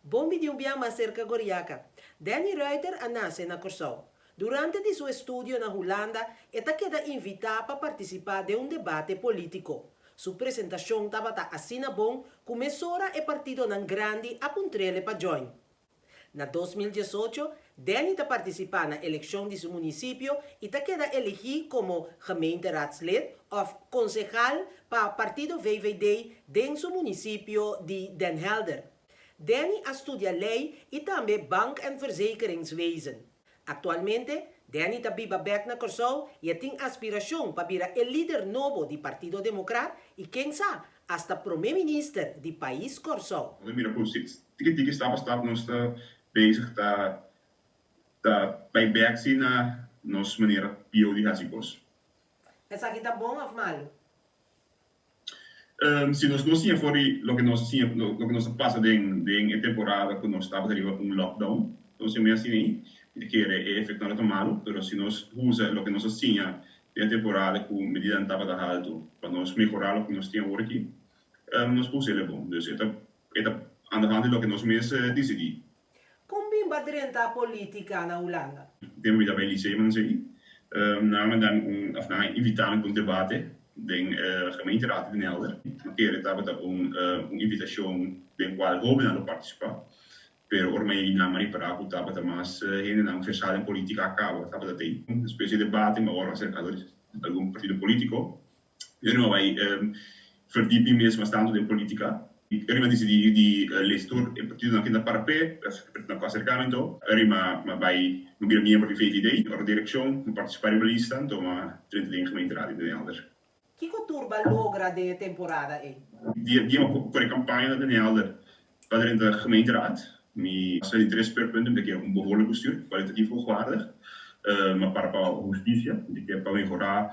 Bon bini un bia mas serka Goriaka. Danny Ruiter a nase na Kòrsou. Durante di su estudio na Hulanda e ta keda invitá pa partisipá den un debate polítiko. Su presentashon tabata asina bon ku mesora e partidonan grandi a puntr'ele pa join. Na 2018, Danny ta partisipá na elekshon di su munisipio i ta keda eligí komo gemeenteraadslid òf konsehal pa partido VVD den su munisipio di Den Helder. Danny a studia lei i tambe bank en verzekeringswezen. Aktualmente, Danny ta biba bèk na Kòrsou i e tin aspirashon pa bira e lider nobo di Partido Demokrat i ken sa, hasta promé minister di pais Kòrsou. Nos a mira ku si tiki tiki stap pa stap nos ta bezig ta ta bai bèk si na nos manera bieu di hasi kos. Esaki ta bon òf malu? Si nos no siña for di loke nos a siña, loke nos a pasa den den e temporada ku nos tabata riba un lockdown, nos siña asina ei, mi ta kere e efektonan lo ta malu, pero si nos usa loke nos a siña den e temporada ku medidanan tabata haltu pa nos mehorá loke nos tin awor aki, nos por usa el e bon. Dus e ta e ta aan de hand di loke nos mes disidí. Kon bin ba drenta politica na Hulanda? Tempu mi tabata liceo nan esei, nan a manda mi un, of nan a invita mi pa un debate den gemeenteraad di Den Helder. Mi kere tabata un un invitacion den cual hobennan lo participa, pero ora mi a yega nan mi a ripara cu tabata mas hendenan versá den politica a caba tabata tei. Despues di e debate mi a worde acerca door algun partido politico. Yo no a bai verdiep mi mes mas tantu den politica. Eri mi a dicidi di lesa tur e partidonan ki ta para p'e, e partidonan ku a acerca mi anto. Eri mi a bai, mi bira miembro di VVD, ora direccion, mi participa riba lista, anto mi a drenta den gemeenteraad di Den Helder. Kiko tur b'a logra den e temporada ei? Dia mi a kore campaña na Den Helder pa drenta gemeenteraad, mi a sali tres speerpunten, mi ta kier un behoorlijk bestuur, kwalitatief hoogwaardig, mi a para pa husticia, mi ta kier pa mehora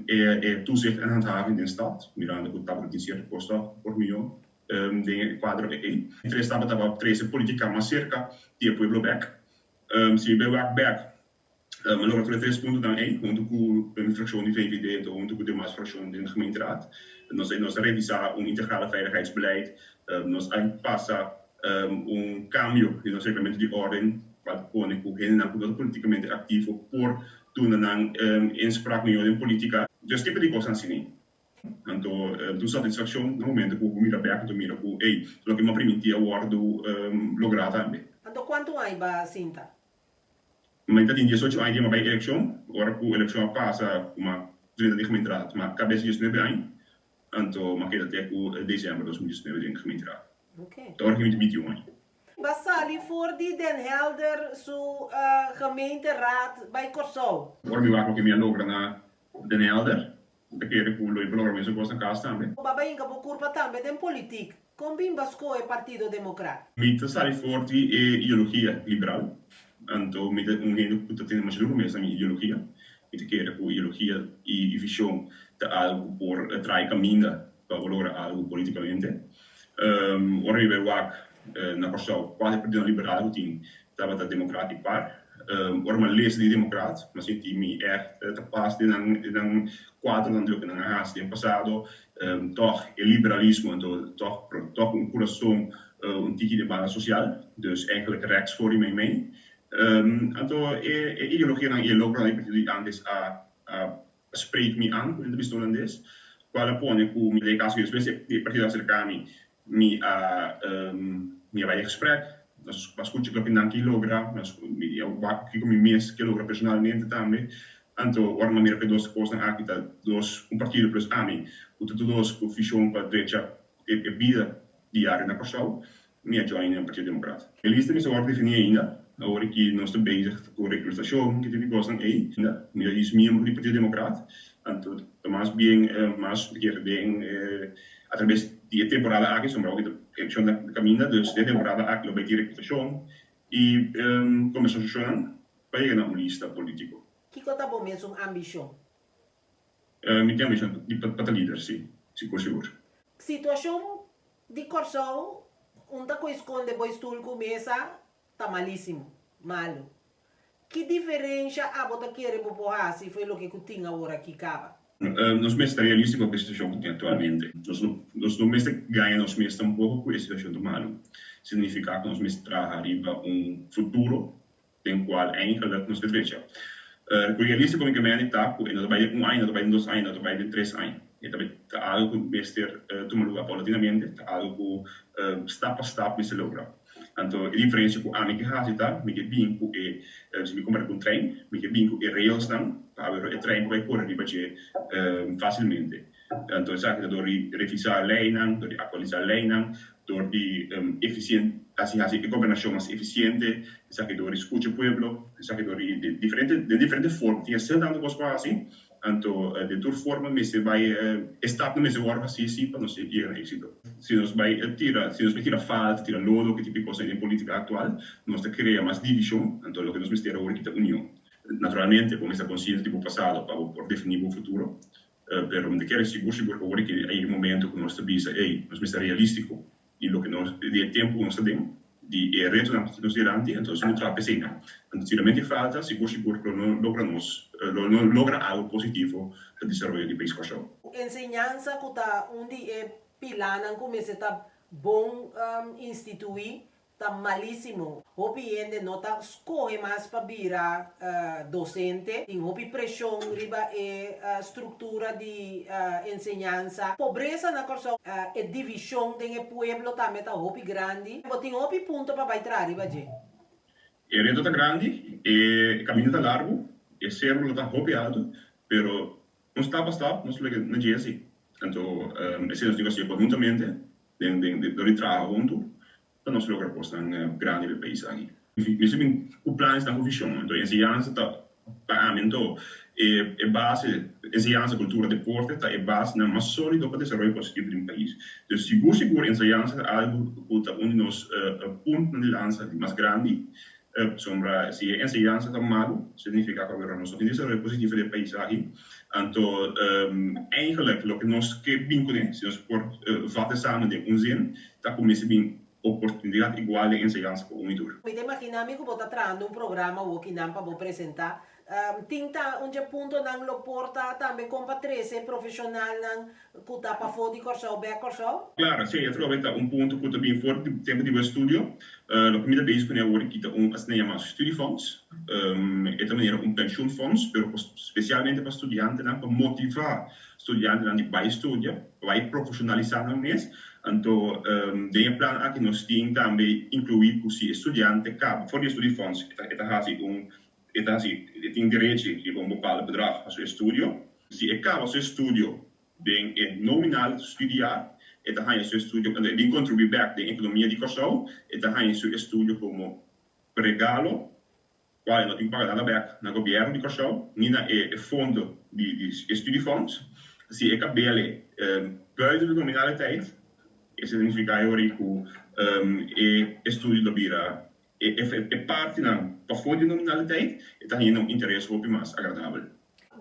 e toezicht en handhaving den stad, mirando cu tabata tin cierto cos toch por mijo den e cuadro ei. Tres tabata pa trece politica mas cerca di e pueblo bek. Si mi bay wak bek, Mi logra tur e tres puntonan ei huntu ku mi frakshon di VVD anto huntu ku demas frakshon den gemeenteraad. Nos a nos a revisá un integrale veiligheidsbeleid, nos a pasa un kambio di nos reglamento di orden kual ta pone ku hendenan ku no ta politikamente aktivo por duna nan inspraak mihó den politika. Dus tipo di kosnan asina ei. Anto tur satisfakshon na momento ku bo mira bèk anto mira ku ey loke mi a primintí a wòrdu lográ tambe. Anto kuantu aña bo a sinta? Mi ta tin diesocho aña di mi a bai elekshon. Ora ku elekshon a pasa ku mi a drenta den gemeenteraad, mi a kabes diesnuebe aña, anto mi a keda te ku desèmber 2019 den gemeenteraad. Ta ora ku mi tin bintiun aña. Bo a sali for di Den Helder su gemeenteraad bai Kòrsou. Ora mi wak loke mi a logra na Den Helder, Mi ta kere ku lo e por logra mesun kos na kas tambe. Bo a hinka bo kurpa tambe den politik. Kon bin bo a skohe Partido Demokrat? Mi ta sali for di e ideologia liberal. Anto mi ta un hende ku ta tene masha duru mes na mi ideologia. Mi ta kere ku ideologia i vishon ta algu ku por trae kaminda pa bo logra algu politikamente. Ora mi bai wak na Kòrsou kual e partidonan liberal ku tin tabata Demokrat i par. Ora mi a lesa di Demokrat mi a sinti mi ègt ta pas den nan den nan kuadronan di loke nan a hasi den pasado. Tòg e liberalismo anto tòg tòg un kurason un tiki den banda sosial, dus eigenlijk rèks for di meimei. Anto e e ideologianan i e logronan di partido di ántes a a spreek mi aan, ku nan ta bisa na holandes, kual a pone ku mi den e kaso ku despues e partido a aserká mi, mi a mi a bai den gesprek, nos a skucha loke nan ke logra, mi a wak kiko mi mes ke logra personalmente tambe, anto ora mi a mira ku e dos kosnan aki ta dos, un partido plus ami, ku ta tur dos ku vishon pa drecha e bida diario na Kòrsou, Mi a join den Partido Democrat. E lista mester wòrdu definí ainda. Awor ki nos ta bezig ku rekrutashon, ki tipo di kosnan ei. Mi ta is miembro di Partido Democrat, anto ta mas bien mas mi kier den atrabes di e temporada aki, sombra awor ki ta elekshon na kaminda, dus den e temporada aki lo bai tin rekrutashon i kombersashonnan pa yega na un lista politiko. Kiko ta bo mesun ambishon? Mi tin ambishon di pa ta lider, si, sigur sigur. Situashon Di Kòrsou, un ta koe skonde bo stul ku mesa ta malisimo, malu. Ki diferensha abo ta kere bo por hasi fo'i loke ku tin awor aki kaba? Nos mester ta realístiko ku e situashon ku tin aktualmente. Nos no nos no mester gaña nos mes tampoko ku e situashon ta malu. Signifiká ku nos mester traha riba un futuro den kual eigenlik nos ke drecha. Ku realístiko mi ke mende ta ku e no ta bai den un aña, no ta bai den dos aña, no ta bai den tres aña. E ta bai ta algu ku mester tuma lugá paulatinamente, ta algu ku stap pa stap mester logra. Anto e diferencia cu ami ke haci ta, mi ke bin cu e, si mi compara cu un trein, mi ke bin cu e railsnan pa awor e trein por bay core riba dje facilmente. Anto esaki ta dor di revisa leynan, dor di actualisa leynan, dor di eficien, haci haci e gobernacion mas eficiente, esaki dor di scucha pueblo, esaki dor di diferente, den diferente forma. Tin asina tanto cos pa haci. Anto den tur forma mester bai e stapnan mester wòrdu hasí sí pa nos yega na éksito. Si nos bai tira si nos bai tira falta, tira lodo, ki tipo di kos den polítika aktual, nos ta krea mas divishon, anto loke nos mester awor ta union. Naturalmente bo mester konsiente di bo pasado pa bo por definí bo futuro, pero mi ta kere sigur sigur ku awor ki a yega e momento ku nos ta bisa, ey, nos mester realístiko di loke nos, di e tempu ku nos ta den, di e retonan ku nos dilanti, entonces nos lo traha p'eseinan. Anto si realmente falta, sigur sigur lo no logra nos, lo no logra algo positivo pa desaroyo di pais Kòrsou. Enseñansa ku ta un di e pilanan ku mester ta bon instituí ta malísimo. Hopi hende no ta skohe mas pa bira dosente. Tin hopi preshon riba e struktura di enseñansa. Pobresa na Kòrsou, e divishon den e pueblo tambe ta hopi grandi. Bo tin hopi punto pa bai traha riba dje. E reto ta grandi, e kaminda ta largu, e seru lo ta hopi altu, pero un stap pa stap nos lo yega na dje si. Anto esei nos tin ku hasié konhuntamente den dor di traha huntu. Pa nos logra kosnan grandi pa e pais aki. Mester bin ku planesnan ku vishon. Anto enseñansa ta pa ami anto e e base, enseñansa, kultura, deporte ta e basenan mas solido pa desaroyo positivo di un pais. Dus sigur sigur enseñansa ta algu ku ta un di nos puntonan di lansa di mas grandi. Pasobra si e enseñansa ta malu, significa ku awor nos no tin desaroyo positivo den e pais aki. Anto eigenlijk loke nos ke bin kuné, si nos por vat esaki den un zin, ta ku mester bin oportunidat igual den enseñansa pa un i tur. Mi ta imagina mi ku bo ta trahando un programa wokinan pa bo presenta. Tin ta un dje puntonan lo por ta tambe kon pa trese profeshonalnan ku ta pafó di Kòrsou bèk Kòrsou? Klaro, sí, atrobe ta un punto ku ta bin for di tempu di bo estudio. Loke mi ta bezig kuné awor aki ta un asina yamá studiefonds. E ta manera un pensioenfonds, pero spesialmente pa studiantenan, pa motivá studiantenan di bai studia, pa bai profeshonalisá nan mes. Anto den e plan aki nos tin tambe inkluí ku si e studiante kaba for di e studiefonds e ta hasi un E ta hasi, e tin derechi riba un bepaalde bedrag pa su estudio. Si e kaba su estudio den e nominal studiejaar, e ta haña su estudio, e bin kontribuí bèk den ekonomia di Kòrsou, e ta haña su estudio komo regalo, kual e no tin ku paga nada bèk na gobièrnu di Kòrsou ni na e fondo di e studiefonds. Si e kab'el buiten de nominale tijd, esei ta nifiká e ora ku e estudio lo bira E partinan pafó di nominaliteit e ta haña un interes hopi mas agradabel.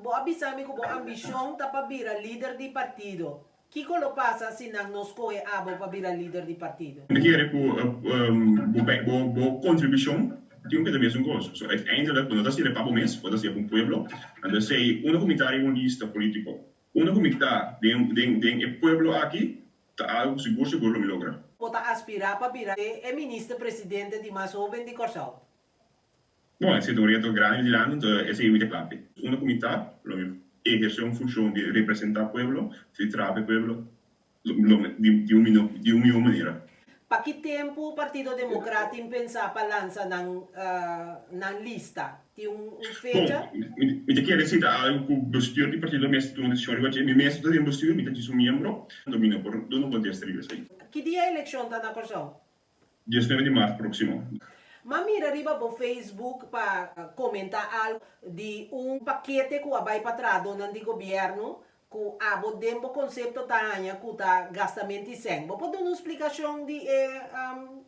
Bo a bisa mi ku bo ambishon ta pa bira lider di partido. Kiko lo pasa si nan no skohe abo pa bira lider di partido? Mi kere ku bo kontribushon tin ku keda mesun kos. So uiteindelijk bo no ta hasiel pa bo mes, bo ta hasiel pa un pueblo. Anto esei unda ku mi ta riba un lista politiko, unda ku mi ta den e pueblo aki, Ta algu ku sigur sigur lo mi logra. Bo ta aspirá pa bira e minister presidente di mas hóben di Kòrsou? Bon, esei ta un reto grandi dilanti, anto esei mi ta kla p'e. Unda ku mi ta, lo mi ehersé un funshon di representá pueblo, di traha p'e pueblo, lo mi di un mihó di un mihó manera. Pa ki tempu Partido Demokrat tin pensá pa lansa nan nan lista? Tin un fecha? Bon, mi ta kere si ta algu ku bestuur di partido mester tuma desishon riba dje. Mi mes no ta den bestuur, mi ta djis un miembro, anto mi no por duna un kontesta riba esei. Ki dia elekshon ta na Kòrsou? Diesnuebe di mart próksimo. M'a mira riba bo Facebook pa komentá algu di un pakete ku a bai pa trahadónan di gobièrnu Ku abo den bo konsepto ta haña ku ta gastamenti sèn. Bo por duna un splikashon di e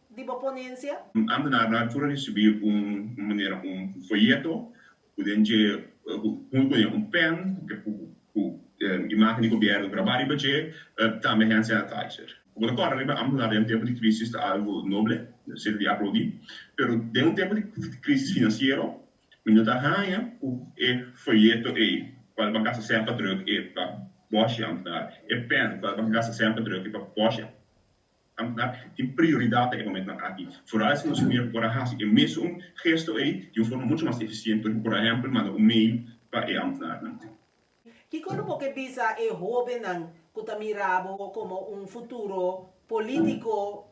di bo ponensia? Ambtenaarnan tur a risibí un manera un foyeto ku den dje huntu ku un pèn ku ku imágen di gobièrnu grabá riba dje, tambe hand sanitizer. Bo ta kòrda riba ambtenaar den un tempu di krísis ta algu noble, ser di aplaudí, pero den un tempu di krísis finansiero mi no ta haña ku e foyeto ei. kual ban gasta sèn pa drùk e pa bòshi ambtenaar, e pèn kual ban gasta sèn pa drùk e pa bòshi ambtenaar, tin prioridat na e momentonan aki. Foral si nos mira ku por a hasi e mesun gesto ei di un forma muchu mas efisiente, por ehèmpel manda un mail pa e ambtenaarnan. Kiko lo bo ke bisa e hóbennan ku ta mira bo komo un futuro polítiko?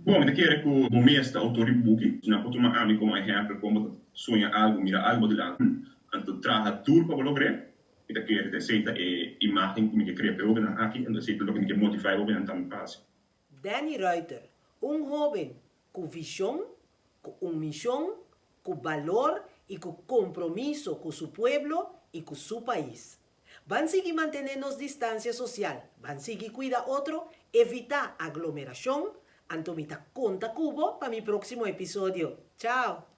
Bon, mi ta kere ku bo mes ta outor di bo buki. Si nan por tuma ami komo ehèmpel kon bo ta soña algu, mira algu bo dilanti, anto traha dur pa bo logr'é. Mi ta kere ta esei ta e imágen ku mi ke krea pa e hóbennan aki, anto esei ta loke mi ke motivá e hóbennan tambe pa hasi. Danny Ruiter, un hóben ku vishon, ku un mishon ku balor i ku kompromiso ku su pueblo i ku su pais. Ban sigui mantené nos distansia sosial, ban sigui kuida otro, evitá aglomerashon, anto mi ta konta ku bo pa mi próksimo episodio. Chao!